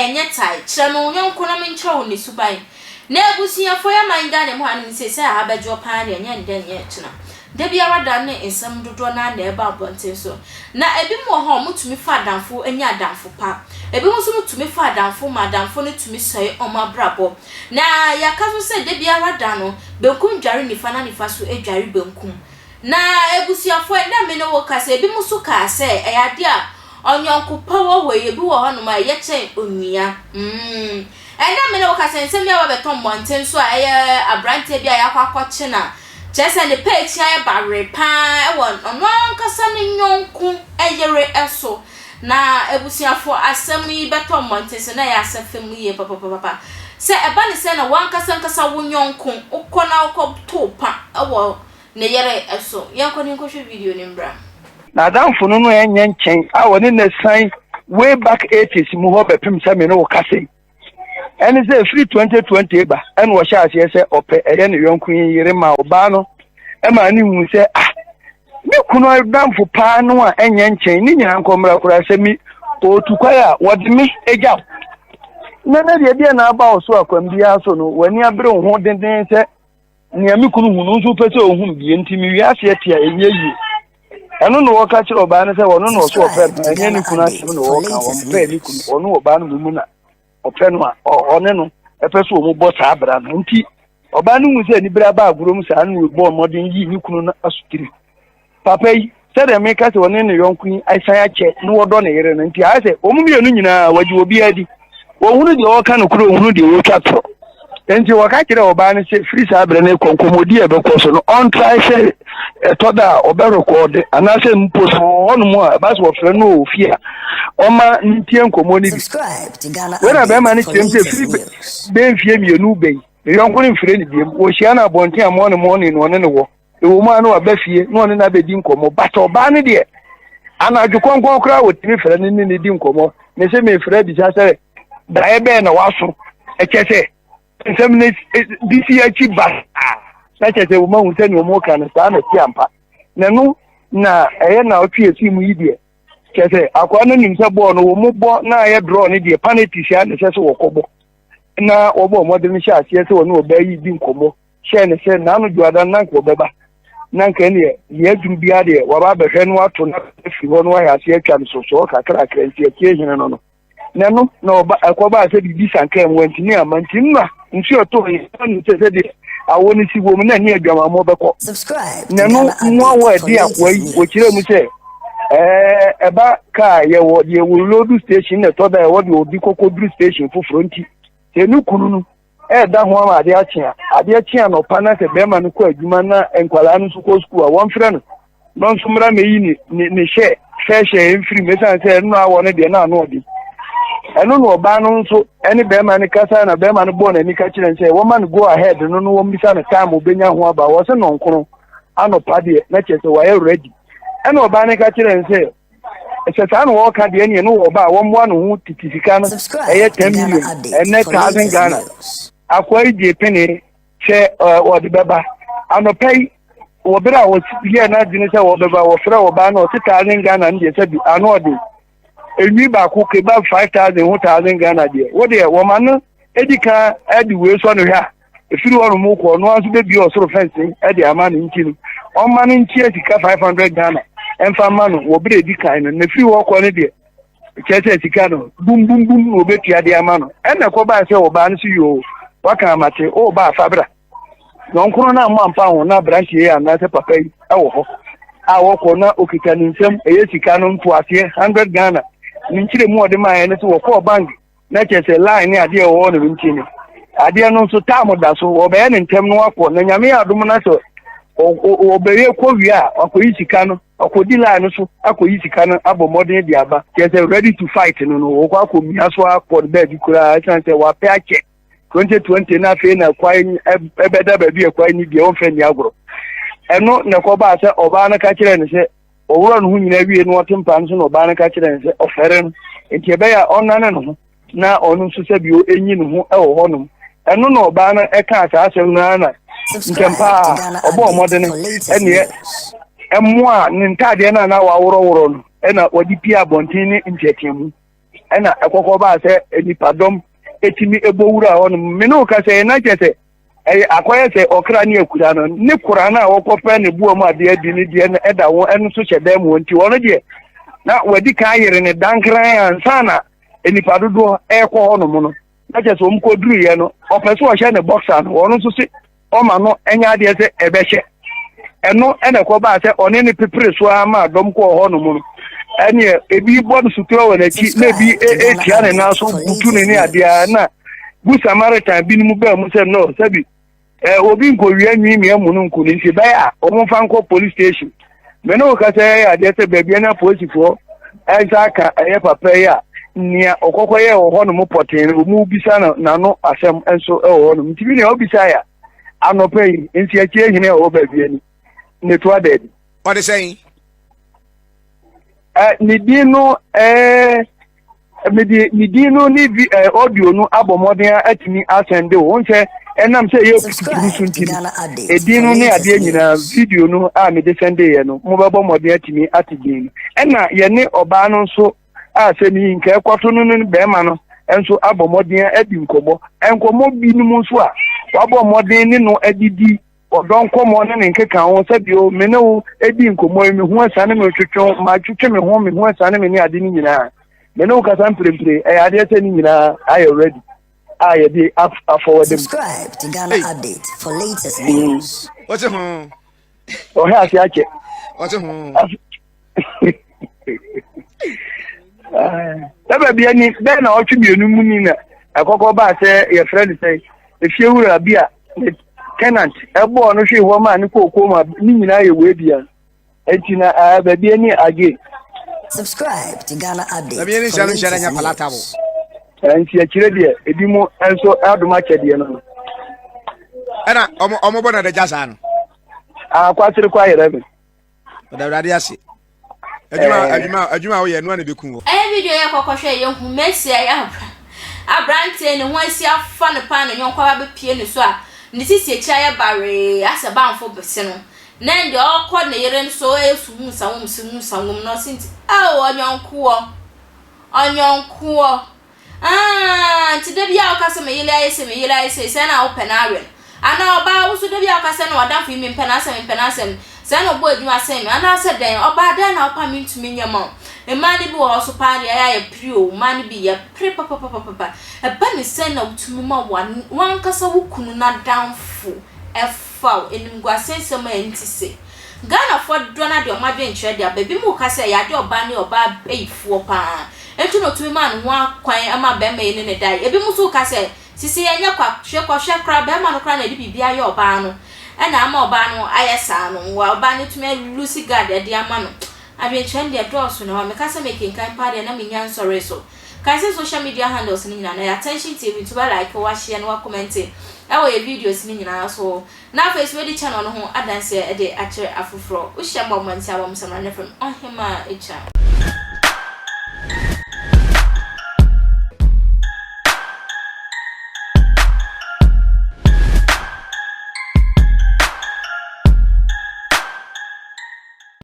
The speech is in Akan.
ɛnyɛ tae. Kyerɛ me wo yɔnko na menkyerɛ wo ne suban. Na abusuafoɔ yɛ man Ghana mu hanom seesei a abɛdwoɔ paa deɛ ɛnyɛ ndɛ nyɛ kyena. Da biara da ne nsɛm dodoɔ no ara na ɛba abɔnten so. Na ebinom wɔ hɔ a wɔtumi fa adamfo nya adamfo pa. Ebinom nso tumi fa adamfo ma adamfo no tumi sɛe wɔn abrabɔ. Na yɛaka nso sɛ da biara da no, benkum dware nifa na nifa nso dware benkum. Na abusuafoɔ, ɛnnɛ me ne wo kasa, ebinom nso kaa sɛ ɛyɛ adeɛ a ɔyɔnko pa wɔ hɔ yi, ebi wɔ hɔnom a ɛyɛ kyɛn onua. Mm. Ɛnnɛ me ne wo kasa, nsɛm bi aba bɛtɔ mmɔnten so a ɛyɛ aberanteɛ bi a yɛakɔ akɔkye no a, kyerɛ sɛ ne pɛ akyi ayɛ bawere paa wɔ ɔno ankasa ne yɔnko yere so. Na abusuafo, asɛm yi bɛtɔ mmɔnten so na ɛyɛ asɛm fam yie papapapa. Sɛ ɛba ne sɛ na w'ankasa ankasa wo yɔnko, wokɔ na wokɔtow pa wɔ ne yere so. Yɛnkɔ na yɛnkɔhwɛ video no mbra. N'adamfo no no ɛnyɛ nkyɛn a ɔne no san way back 80s mu hɔ bɛpem sɛ me ne wo kasa yi. Ɛne sɛ ɛfiri 2020 ba ɛna ɔhyɛ aseɛ sɛ ɔpɛ ɛyɛ ne yɔnko yi yere ma ɔbaa no ɛma ne hu sɛ ah me kunu adamfo paa no a ɛnyɛ nkyɛn ne nyinaa nkɔmmra koraa sɛ me ɔtu kwae a wɔde me agyaw na na deɛ deɛ na aba wo so akwan biara so no w'ani abere wo ho denden sɛ Nea me kunu hu no nso pɛ sɛ ohu bi, enti me wiase te a ɛnyɛ yie. Ɛno na wɔka kyerɛ ɔbaa no sɛ ɔno na ɔso ɔpɛ no, ɛnyɛ ne kunu asɛm na wɔka, ɔmpɛ ne kunu, ɔno ɔbaa no mu na ɔpɛ no a ɔne no ɛpɛ sɛ wɔn bɔ saa bra no. Nti ɔbaa no hu sɛ anibere aba agorɔ mu saa no bɔɔ mmɔden yii ne kunu no asotiri. Papa yi, sɛdeɛ meka sɛ ɔne ne yɔnko yi asan akyɛ na wɔdɔ ne yere no nti, ayɛ sɛ wɔn mmienu nyinaa wɔgye obiara di. Wɔhunu deɛ ɔreka nokorɛ, wɔhunu deɛ ɔretwa torɔ. Enti wɔka kyerɛɛ ɔbaa no sɛ firi saa berɛ no rekɔ nkɔmmɔdi a ɛbɛkɔ so no, ɔntrae sɛ ɛtɔ da a ɔbɛrekɔɔde anaasɛ mpo sɛ ɔwɔ hɔnom a ɛba sɛ wɔfrɛ no wɔ fie a ɔma no ntie nkɔmmɔ no bi. Wei na bɛrima no kyerɛm sɛ firi bɛyɛ mfeɛ mmienu bɛyi, ne yɔnko no mfrɛ no biom. Wɔhyia no abɔnten a mɔne mɔne na ɔne no wɔ. Ɛwɔ mu a na waba fie na ɔne no abɛdi nkɔmmɔ, but ɔbaa no deɛ anadwo kɔnkɔn koraa wɔtumi frɛ no ne no di nkɔmmɔ. Me se mefrɛ bisa sɛ daeɛ bɛn na waso, ɛkyɛ sɛ nsɛm no bi si akyi ba saa na kyɛ sɛ wɔn ahu sɛ nea wɔn ka no saa na ɛte ampa. Na ɛno na ɛyɛ na ɔtwe efi mu yi deɛ kyɛ sɛ akoa no nim sɛ bɔɔl no wɔn bɔ na ayɛ draw no deɛ penalty sia na ɛsɛ sɛ wɔkɔbɔ na wɔbɔ mmɔden hyɛ aseɛ sɛ wɔne ɔbaa yi di nkɔmmɔ. hyɛɛ no sɛ n'ano dwoada no na anka ɔbɛba, na anka ɛneɛ deɛ aduru biara deɛ waba abɛhwɛ no ato no afiri hɔ no wayɛ aseɛ atwa no sosɔɔ kakrakra nti atie hene no no na ɛno na ɔba ɛkɔbaa sɛ biribi sankaa mu wantumi amma nti nna nsuo ɛtɔɔ yi na sɛ sɛdeɛ awɔ no si wɔ mu na ɛne adwamammɔ bɛkɔ na ɛno mu awɔ ɛde akoa yi wɔkyerɛ mu sɛ ɛɛ ɛba kaa yɛwɔ deɛ wɔ lodu station na ɛtɔ da ɛwɔ deɛ ɔdi kɔkɔduru station foforɔ nti sɛ ne kunu no ɛreda ho ama adeɛ akye a, adeɛ kye anɔpa na sɛ bɛrima no kɔ adwuma na nkwadaa no nso kɔ sukuu a, wɔmfrɛ no na ɔnso mmra mmɛyi ne ne ne hyɛ fɛhyɛ mfiri mu ɛsiane sɛ ɛno awɔ no deɛ na ano ɔden. Ɛno na ɔbaa no nso ɛne bɛrima no kasa na bɛrima no bɔɔ n'ani ka kyerɛ no sɛ wɔma no go ahead no no wɔmmisa no time ɔbɛnya ho aba wɔ sɛ nɔnkono anɔpa deɛ na kyerɛ sɛ wayɛ ready. Ɛna ɔbaa no ka kyerɛ no sɛ Sɛ saa na wɔka deɛ neɛ no wɔ ba a wɔmmoa no ho tete sika no ɛyɛ 10 million ɛnɛ thousand Ghana. Akoa yi gye pene sɛ wɔde bɛba anɔpa yi wɔ berɛ a wɔyɛɛ n'adwene sɛ wɔbɛba wɔfrɛ ɔbaa no ɔse thousand Ghana no deɛ sɛ bi ano ɔde enwi baako kebab 5000 ho thousand Ghana deɛ wo deɛ wɔma no edi kan ɛde wei sɔ no hwɛ a Ɛfiri hɔ nom kɔ, ɔno ara nso bɛbue ɔsoro fɛnse de ama no nti no, ɔmma no ntua sika 500 Ghana ɛmfa mma no wɔ berɛ ɛdi kan no, na ɛfiri hɔ kɔ no deɛ, kyerɛ sɛ sika no bum bum bum na ɔbɛtua de ama no. Ɛna ɛkɔbaa sɛ ɔbaa no so yoo, waka amate, woba a fa bra. Na ɔnkono no ammɔ ampa ho na aberanteɛ yi anaasɛ papa yi wɔ hɔ a wɔkɔ na ɔkita ne nsam ɛyɛ sika no mpoaseɛ 100 Ghana. Ne nkyerɛmu a ɔde maeɛ no sɛ wɔkɔɔ bank na kyerɛ sɛ line ne adeɛ ɛwɔ hɔ nom nti no adeɛ no nso taam da so wɔbɛyɛ ne ntɛm no akɔ na nyame yɛ adom no sɛ wɔbɛyɛ kɔ wie a wakɔyi sika no akɔdi line no so akɔyi sika no abɔ mmɔden de aba kyerɛ sɛ ready to fight no no wɔkɔ akɔmia so akɔ no baabi koraa ɛsiane sɛ wapɛ akyɛ 2020 na afei na kwae ɛbɛda baabi a kwae ni deɛ wɔmfɛ nni agorɔ ɛno na ɛkɔbaa sɛ ɔbaa no ka kyerɛɛ no sɛ Ɔworɔ ne ho nyinaa wie na ɔte mpa no so na ɔbaa no ka kyerɛ no sɛ ɔfɛre no nti ɛbɛyɛ a ɔnnane ne ho na ɔno nso sɛ bio ɛnyi ne ho wɔ hɔnom. Ɛno na ɔbaa no ɛkaa saa asɛm no ara na ntɛm paa ɔbɔɔ mmɔdene ɛneɛ ɛmoa ne ntaadeɛ no a na waworɔworɔ no ɛna ɔde pie abɔnten ne nteateamu. Ɛna ɛkɔkɔ baa sɛ nnipadɔm ɛtumi ɛbɔ wura hɔ nom. Me ne wo kasa yi na kyerɛ sɛ ɛyɛ akɔyɛ sɛ ɔkra ne akura no ne kora no a wɔkɔpɛ ne boa mu adeɛ adi ne deɛ no ɛda ho ɛno nso hyɛ dan mu nti ɔno deɛ na wadi kan ayere ne dankran ansa na nnipa dodoɔ ɛrekɔ hɔ nom no na kyerɛ sɛ wɔn kɔduruiɛ no ɔpɛ sɛ ɔhyɛ ne boxer no ɔno nso se ɔma no ɛnyɛ adeɛ sɛ ɛbɛhyɛ ɛno ɛna ɛkɔbaa sɛ ɔne ne pepere so ara ma dɔm kɔɔ hɔ nom no ɛneɛ ebi bɔ no sutura wɔ n'akyi na ebi etia ne nan so butu ne ne adeɛ na good samaritan binom baa mu sɛ no sɛbi ɛɛ obi nkowia nwi mmea mu no nku no nti bɛyɛ a wɔn mfa nkɔ police station mɛ ne wo kasa yɛ adeɛ sɛ baabi ɛna polisifoɔ ɛnsa aka ɛyɛ papa yi a nea ɔkɔkɔ yɛ wɔ hɔ nom pɔtee no wɔn bisa no n'ano asɛm nso wɔ hɔ nom nti bi nea ɔbisa yɛ anɔpɛ yi nsi akyire hene a ɔwɔ baabi ani ne to ada adi. Ɔde sɛn? Ɛ ne din no ɛɛ mede ne din no ne vi ɛ audio no abɔ mmɔden atumi asɛnde wo sɛ ɛnam sɛ ɛyɛ putupuru so nti no edin no ne adeɛ nyinaa video no a mede sɛndeeɛ no mobɛbɔ mmɔden atumi ate din no ɛna yɛne ɔbaa no nso a sɛ ne nka ɛkɔto no ne bɛrima no nso abɔ mmɔden adi nkɔmmɔ nkɔmmɔ binom nso a wabɔ mmɔden ne no adidi Ɔdɔ nkɔmmɔ ne ne nkekaho, sɛdeɛ me ne wo di nkɔmmɔ yi, me ho asiane me twetwe, matwetwe me ho, me ho asiane me ne ade no nyinaa. Me ne wo kasa mprempren, ɛyɛ adeɛ sɛ ne nyinaa ayɛ ready a yɛde afɔwɔde mu. Subscribe to Ghana Update for latest news. Wɔte ho. Ɔhɛ ase akyɛ. Wɔte ho. Sɛ baabi ani bɛn na ɔtwe mmienu mu ni na ɛkɔkɔ baa sɛ yɛfrɛ no sɛ efiewura bi a ne tenant ɛbɔɔ no hwee hɔ maa ne kookoo ma ne nyinaa yɛ wei bia nti na baabi ani agye. Subscribe to Ghana Update Baabi ani for nhyɛ no nhyɛ no latest nyɛ palatable. news. Nti akyire deɛ ebi mu nso adom akyɛdeɛ no no. Ɛna ɔmo ɔmo bɔ na adagya saa no. Akwasere kɔ ayerɛ me. Ɔda Awurade ase. Adwuma eh. adwuma adwuma a woyɛ no a na ebeku wɔ. Ɛyɛ video yɛ kɔkɔhwɛ yɛ hu Mercy a ɛyɛ abranteɛ ne ho asi afa no paa ne yɔnko aba bɛpie ne so a ne sisi akyi ayɛ baree asɛ banfo bese no na ɛnde ɔkɔ ne yere no so ɛyɛ sumu nsawom sumu nsawom na ɔse nti oh ɔnyɔnkoɔ ɔnyɔnkoɔ Aah nti da biara woka sɛ me yere ayɛ sei, me yere ayɛ sei, sɛɛ na wopɛ no awe no? Anaa ɔbaa wo nso da biara woka sɛ na w'adamfo yi mempɛ n'asɛm, mempɛ n'asɛm, sɛɛ na ɔbɔ adwuma sen me, anaasɛ dɛn? Ɔbaa dɛn na wopɛ a mentumi nyɛ mma wo? Mmaa no bi wɔ hɔ so paa deɛ ɛyɛ a yɛpere o, mmaa no bi yɛpere papapapapa. Ɛba ne sɛn na wotumi ma w'ankasa wo kunu n'adamfo fa wo? Animguase nsɛm a ɛnte sei. Ghanafoɔ dodoɔ no ara de wɔn adwene kyerɛ de aba. Ebinom reka sɛ ɛyɛ adeɛ ɔbaa no yɛ ɔbaa bayifoɔ pa ara nti na ɔtumi maa ne ho akwan maa barima yi ne no daeɛ. Ebinom nso reka sɛ sisi ɛnyɛ kwa, hwɛ kɔhwɛ koraa barima no koraa na ɛde biribi ayɛ ɔbaa no na ama ɔbaa no ayɛ saa no, ɔbaa no atumi alusi guard de ama no. Adwenkyerɛ no deɛ ɛdɔɔso na hɔ a meka sɛ mekenkan paa deɛ na mennya nsɔree so. Kae sɛ social media handles no nyinaa no ɛyɛ Attention TV nti wobɛ like, woahyɛ na woakɔmɛnte ɛwɔ yɛ videos no nyinaa so. Na afei nso wadi channel no ho adanseɛ de akyerɛ afoforɔ. Wohyia me wɔ mmɔnten a wɔn samina no frɛ me Ɔhemaa Akya.